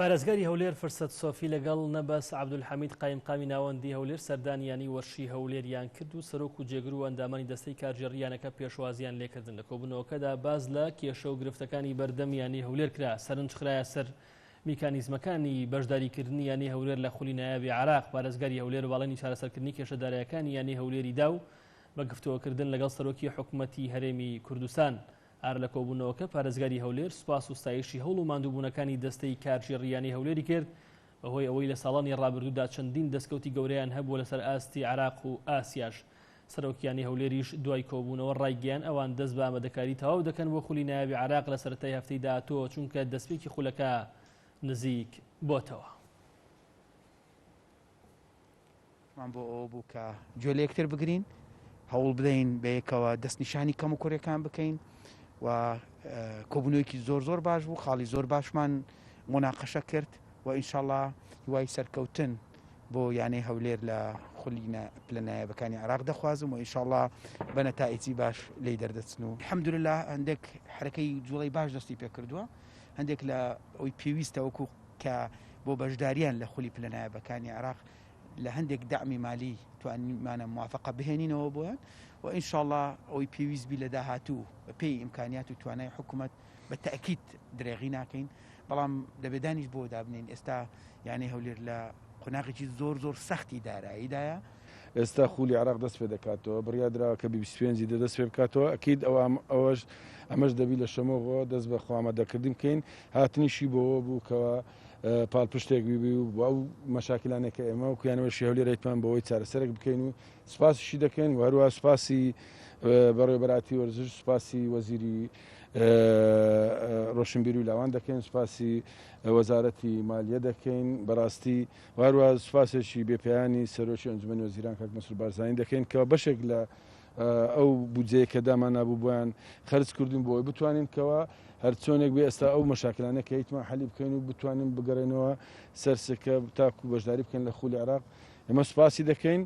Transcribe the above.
پارێزگاری هەولێر فرسەت سۆفی لەگەڵ نەبەز عەبدولحەمید قایمقامی ناوەندی هەولێر سەردانی یانەی وەرشی هەولێریان کرد و سەرۆک و جێگر و ئەندامانی دەستەی کارگێڕی یانەکە پێشوازیان لێکردن. لە کۆبوونەوەکەدا باس لە کێشە و گرفتەکانی بەردەم یانەی هەولێر کرا، سەرنج خرایە سەر میکانیزمەکانی بەشداریکردنی یانەی هەولێر لە خولی نایابی عێراق. پارێزگاری هەولێر بەڵێنی چارەسەرکردنی کێشە دارایەکانی یانەی هەولێری دا و بە گفتوگۆکردن لەگەڵ سەرۆکی حکومەتی هەرێمی کوردستان هەر لە کۆبوونەوەکە پارێزگاری هەولێر سوپاس و ستایشی هەوڵ و ماندووبوونەکانی دەستەی کارگێڕی یانەی هەولێری کرد بەهۆی ئەوەی لە ساڵانی ڕابردوودا چەندین دەستکەوتی گەورەیان هەبووە لەسەر ئاستی عێراق و ئاسیاش. سەرۆکی یانەی هەولێریش دوای کۆبوونەوە ڕایگەیاند ئەوان دەست بە ئامادەکاری تەواو دەکەن بۆ خولی نایابی عێراق لە سەرەتای هەفتەی داهاتووەوە چونکە دەستپێکی خولەکە نزیک بۆتەوە. مان بۆ ئەوە بوو کە گوێ لە یەکتر بگرین، هەوڵ بدەین بەیەکەوە دەستنیشانی کەموکوڕیەکان بکەین و کۆبوونەوەیەکی زۆر زۆر باش بوو، خاڵی زۆر باشمان موناقەشە کرد و ئینشاڵا هیوای سەرکەوتن بۆ یانەی هەولێر لە خولی پلە نایابەکانی عێراق دەخوازم و ئینشاڵا بە نەتائیجی باش لێی دەردەچن و الحمدللە هەندێک حرەکەی جوڵەی باش دەستی پێکردووە هەندێک لە ئەوی پێویستە وەکو کە بۆ بەشداریان لە خولی پلە نایابەکانی عێراق لە هەندێک دەعمی مالی توانیمانە موافقە بهێنینەوە بۆیان و ئینشاڵا ئەوەی پێویست بی لە داهاتوو بە پێی ئیمکانیات و توانای حکوومەت بە تەئکید درێغی ناکەین بەڵام دەبێ دانیش بۆ دابنین ئێستا یانەی هەولێر لە قۆناغێکی زۆر زۆر سەختی داراییدایە. ئێستا خولی عێراق دەست پێ دەکاتەوە، بڕیار دراوە کە 25 ی دە دەست پێ بکاتەوە، ئەکید ئەوە ئەوەش ئەمەش دەبی لە شەمۆغەوە دەست بە خۆئامادەکردن بکەین، هاتنیشی بۆوە بوو کەوا پاڵپشتێک بی و ئەو مەشاکلانەی کە ئێمە وەکو یانەوەی هەولێر هەیتمان بۆ ئەوەی چارەسەرێک بکەین و سوپاسیشی دەکەین و هەروەها سوپاسی بەڕێوەبەراتی وەرزش سوپاسی وەزیری ڕۆشنبیری و لاوان دەکەین سوپاسی وەزارەتی مالیە دەکەین بەڕاستی و هەروەها سوپاسێکی بێپیانی سەرۆکی ئەنجومەنی وەزیران کاک مەسرور بارزانی دەکەین کە بەشێک لە ئەو بودجەیە کە دامانابوو بۆیان خەرج کردوین بۆ ئەوەی بتوانین کەوا هەرچۆنێک بێ ئێستا ئەو مەشاکلانە کە هیچمان حەلی بکەین و بتوانین بگەڕێنەوە سەر سکە تاکو بەشداری بکەن لە خولی عێراق ئێمە سوپاسی دەکەین.